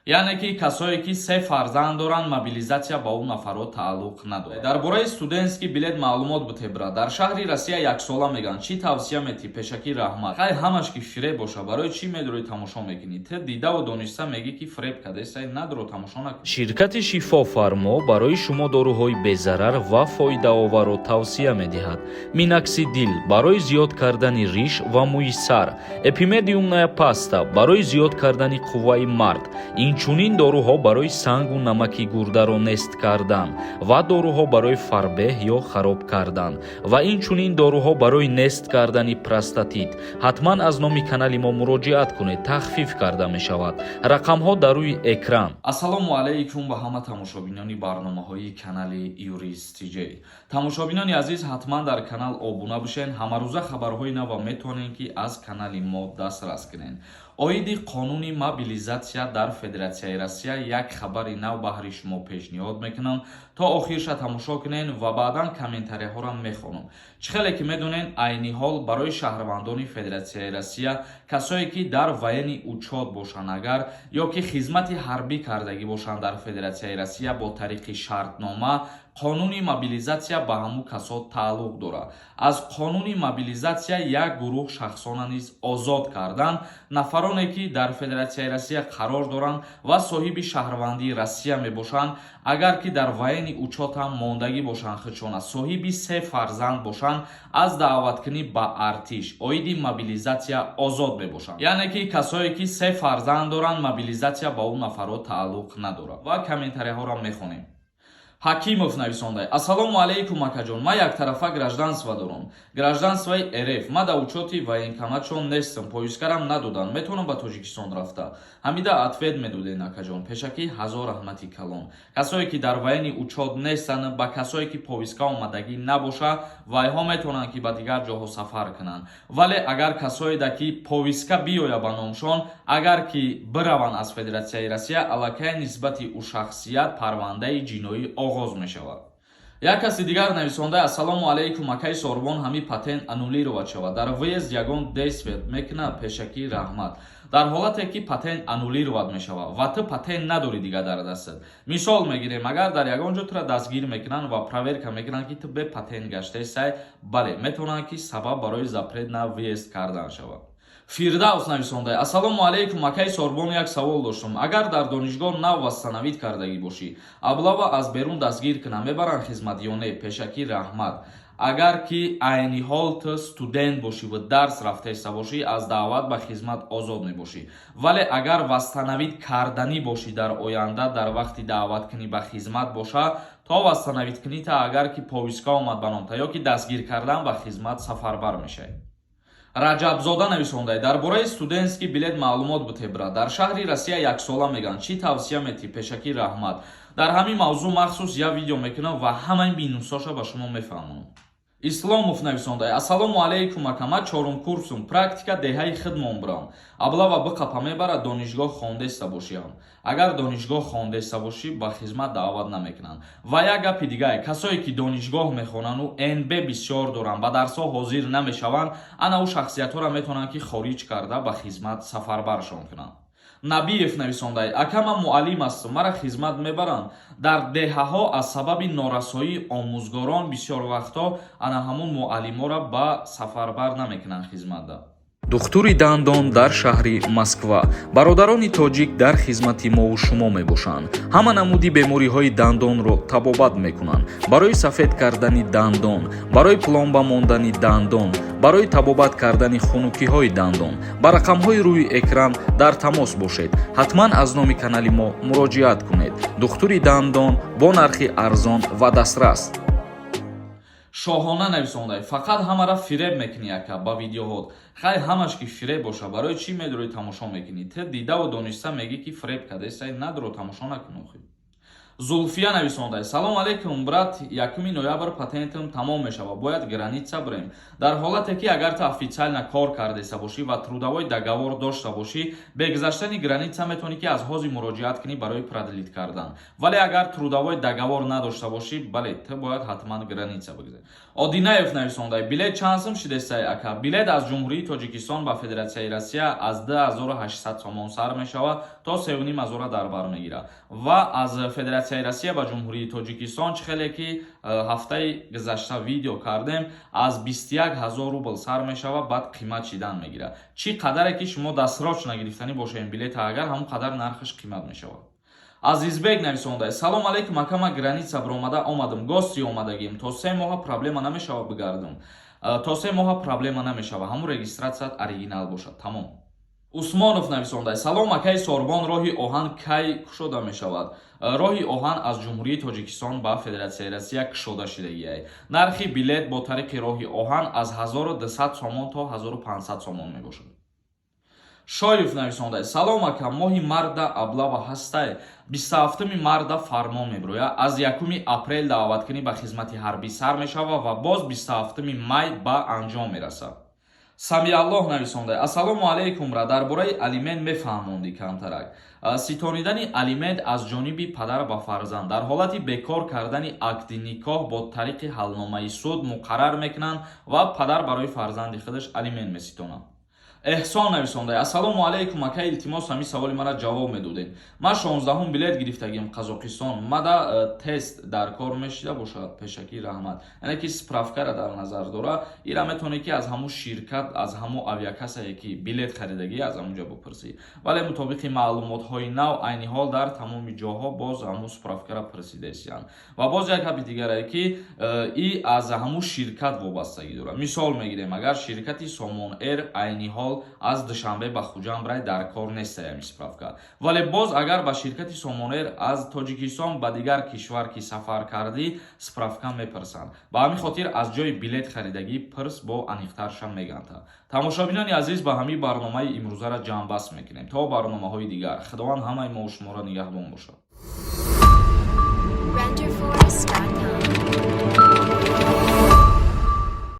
Яъне ки касое ки се фарзанд доранд, мобилизация ба ӯ нафарҳо тааллуқ надорад. Дар бораи студентский билет маълумот бутебра. Дар шаҳри Россия яксола мегӯянд, чӣ тавсия метӣ? Пешакӣ раҳмат. Хай, ҳамаш ки фиреб боша, барои чӣ медурӣ, тамошо мекунӣ? Ту дидаву дониста мегӣ, ки фиреб кардесай, надуро, тамошо накун. Ширкати Шифофармо барои шумо доруҳои безарар ва фоидаоварро тавсия медиҳад: Миноксидил барои зиёд кардани риш ва мӯи сар, Эпимедиумная паста барои зиёд кардани қувваи мард, инчунин доруҳо барои сангу намаки гурдаро нест кардан ва доруҳо барои фарбеҳ ё хароб кардан ва инчунин доруҳо барои нест кардани простатит. Ҳатман аз номи канали мо муроҷиат кунед, тахфиф карда мешавад. Рақамҳо дар рӯи экран. Ассалому алайкум ба ҳама тамошобинони барномаҳои канали Юрист ТЖ. Тамошобинони азиз, ҳатман дар канал обуна бошен. Ҳамарӯза хабарҳои нава метавонем, ки аз канали мо дастрас кунед. Оиди қонуни мобилизация дар Федератсияи Россия як хабари нав баҳри шумо пешниҳод мекунам. То охирша тамошо кунен ва баъдан комментарияҳоро мехонам. Чӣ хеле ки медонен, айни ҳол барои шаҳрвандони Федератсияи Россия, касое ки дар военный учёт бошанд агар ё ки хизмати ҳарбӣ кардагӣ бошанд дар Федератсияи Россия бо тариқи шартнома, қонуни мобилизация ба ҳамун касо тааллуқ дорад. Аз қонуни мобилизация як гурӯҳ шахсона низ озод карданд. Нафароне ки дар Федератсияи Россия қарор доранд ва соҳиби шаҳрвандии Россия мебошанд, агар ки дар военный учёт ҳам мондагӣ бошанд, худшона соҳиби се фарзанд бошанд, аз даъваткунӣ ба артиш оиди мобилизация озод мебошанд. Яъне ки касое ки се фарзанд доранд, мобилизация ба ӯ нафарҳо тааллуқ надорад. Ва комментарияҳоро мехонем. Ҳакимов нависонда: «Ассалому алайкум, акаҷон. Ман яктарафа гражданство дорам, гражданствои РФ. Ма дар учёти военкоматшон нестам, повесткарам надоданд. Метавонам ба Тоҷикистон рафта?» Ҳамида ответ медоден, акаҷон. Пешакӣ ҳазор раҳмати калон. Касое ки дар военный учёт нестанд, ба касое ки повестка омадагӣ набоша, вайҳо метавонанд, ки ба дигар ҷоҳо сафар кунанд. Вале агар касоеда ки повестка биёя ба номшон, агар ки бираванд аз Федератсияи Россия, аллакай нисбати ӯ шахсият парвандаи ҷиноӣ оғоз мешавад. Як каси дигар нависонда: «Ассалому алайкум, акаи Сорбон. Ҳами патент аннулировать шавад, дар въезд ягон действие мекунад? Пешакӣ раҳмат». Дар ҳолате ки патент аннулировать мешавад ва ту патент надорӣ дигар дар дастат, мисол мегирем, агар дар ягон ҷо тура дастгир мекунанд ва проверка мекунанд, ки ту бе патент гаштаи, бале, метавонанд, ки сабаб барои запрет на въезд кардан шавад. Фирдавс нависонда: «Ассалому алайкум, акаи Сорбон. Як савол доштам. Агар дар донишгоҳ нав восстановить кардагӣ бошӣ, облава аз берун дастгир кунанд, мебаранд хизмат ё не? Пешакӣ раҳмат». Агар ки айни ҳол ту студент бошӣ ва дарс рафтаиста бошӣ, аз даъват ба хизмат озод мебошӣ. Вале агар восстановить карданӣ бошӣ дар оянда, дар вақти даъваткунӣ ба хизмат боша, то восстановить кунӣ та, агар ки повестка омад ба номта ё ки дастгир кардан, ба хизмат сафарбар мешавӣ. Раҷабзода нависонда: «Дар бораи студентский билет маълумот бутебра. Дар шаҳри Россия яксола мегӯянд, чӣ тавсия метӣ? Пешакӣ раҳмат». Дар ҳамин мавзӯъ махсус як видео мекунам ва ҳамаи минусҳоша ба шумо мефаҳмонам. Исломов нависонда: «Ассалому алайкум, ака. Ман чорум курсум, практика деҳаи хидмон бурам. Облава биқапа мебарад, донишгоҳ хондеста бошиам?» Агар донишгоҳ хондеста бошӣ, ба хизмат даъват намекунанд. Ва як гапи дигае: касое ки донишгоҳ мехонану НБ бисёр доранд, ба дарсҳо ҳозир намешаванд, ана ӯ шахсиятҳоро метавонанд, ки хориҷ карда, ба хизмат сафарбаршон кунанд. Набиев нависонда: «Ака, ман муаллим ҳастам, мара хизмат мебаранд?» Дар деҳаҳо аз сабаби норасоии омӯзгорон бисёр вақтҳо ана ҳамун муаллиморо ба сафарбар намекунанд хизматда. Духтури дандон дар шаҳри Москва. Бародарони тоҷик дар хизмати мову шумо мебошанд. Ҳама намуди бемориҳои дандонро табобат мекунанд: барои сафед кардани дандон, барои пломба мондани дандон, барои табобат кардани хунукиҳои дандон. Ба рақамҳои рӯи экран дар тамос бошед. Ҳатман аз номи канали мо муроҷиат кунед. Духтури дандон бо нархи арзон ва дастрас. Шоҳона нависонда: «Фақат ҳамара фиреб мекунӣ, ака, ба видеоҳот». Хай, ҳамаш ки фиреб боша, барои чӣ медурӣ, тамошо мекунӣ? Ту дидаву дониста мегӣ, ки фиреб кардесай, надуро, тамошо накун охи. Зулфия нависонда: «Салом алейкум, брат, 1 ноябр патентам тамом мешавад, бояд граница бирем?» Дар ҳолате ки агар ту официально кор кардеса бошӣ ва трудовой договор дошта бошӣ, бе гузаштани граница метавонӣ, ки аз ҳозир муроҷиат кунӣ барои продлить кардан. Вале агар трудовой договор надошта бошӣ, бале, ту бояд ҳатман граница бигузарӣ. Одинаев нависонда: «Билет чанд сум шидестай, ака?» Билет аз Ҷумҳурии Тоҷикистон ба Федератсияи Россия аз 2800 сомон сар мешавад, то 3,5 ҳазора дар бар мегирад. Ва аз Федератсияи Россия ба Ҷумҳурии Тоҷикистон, чӣ хеле ки ҳафтаи гузашта видео кардем, аз 21 ҳазор рубл сар мешавад, баъд қимат шидан мегирад. Чӣ қадаре ки шумо дастрочно гирифтанӣ бошед билета, агар ҳамон қадар нархаш қимат мешавад. Азизбек нависонда: «Салом алейкум, ака, ма граница биромада омадам, гости омадагим, то 3 моҳа проблема намешавад бигардам?» То 3 моҳа проблема намешавад, ҳамун регистрация ят оригинал бошад, тамом. Усмонов нависонда: «Салом, акаи Сорбон, роҳи оҳан кай кушода мешавад?» Роҳи оҳан аз Ҷумҳурии Тоҷикистон ба Федератсияи Россия кушода шидагиай. Нархи билет бо тариқи роҳи оҳан аз 1200 сомон то 1500 сомон мебошад. Шоев нависонда: «Салом, ака, моҳи марта облава ҳастай?» 27 марта фармон мебирояд, аз 1 апрел даъваткунӣ ба хизмати ҳарбӣ сар мешавад ва боз 27 май ба анҷом мерасад. Самиаллоҳ нависонда: «Ассалому алайкум, ра дар бораи алимент мефаҳмондӣ камтарак?» Ситонидани алимент аз ҷониби падар ба фарзанд дар ҳолати бекор кардани акди никоҳ бо тариқи ҳалномаи суд муқаррар мекунанд ва падар барои фарзанди худаш алимент меситонад. Эҳсон нависонда: «Ассалому алайкум, ака, илтимос, ҳамин саволи мара ҷавоб медодед. Ман 16-ум билет гирифтагим Қазоқистон, мада тест дар кор мешида бошад? Пешакӣ раҳмат». Яъне ки справка ра дар назар дора. Ира метавонед, ки аз ҳамун ширкат, аз ҳамун авиакассае ки билет харидагӣ, аз ҳамун ҷо бипурсӣ. Вале мутобиқи маълумотҳои нав, айни ҳол дар тамоми ҷоҳо боз ҳамун справка ра пурсидаистиянд. Ва боз як гапи дигаре, ки и аз ҳамун ширкат вобастагӣ дорад. Мисол мегирем, агар ширкати Сомон Эйр айни ҳол аз Душанбе ба Хуҷанд рай, дар кор нест ҳамин справка. Вале боз агар ба ширкати Сомон Эйр аз Тоҷикистон ба дигар кишвар ки сафар кардӣ, справка мепурсанд. Ба ҳамин хотир аз ҷои билет харидагӣ пурс, бо аниқтарша мегӯянд. Тамошобинони азиз, ба ҳамин барномаи имрӯзаро ҷамъбаст мекунем. То барномаҳои дигар, Худованд ҳамаи мо шуморо нигаҳбон бошад. Render.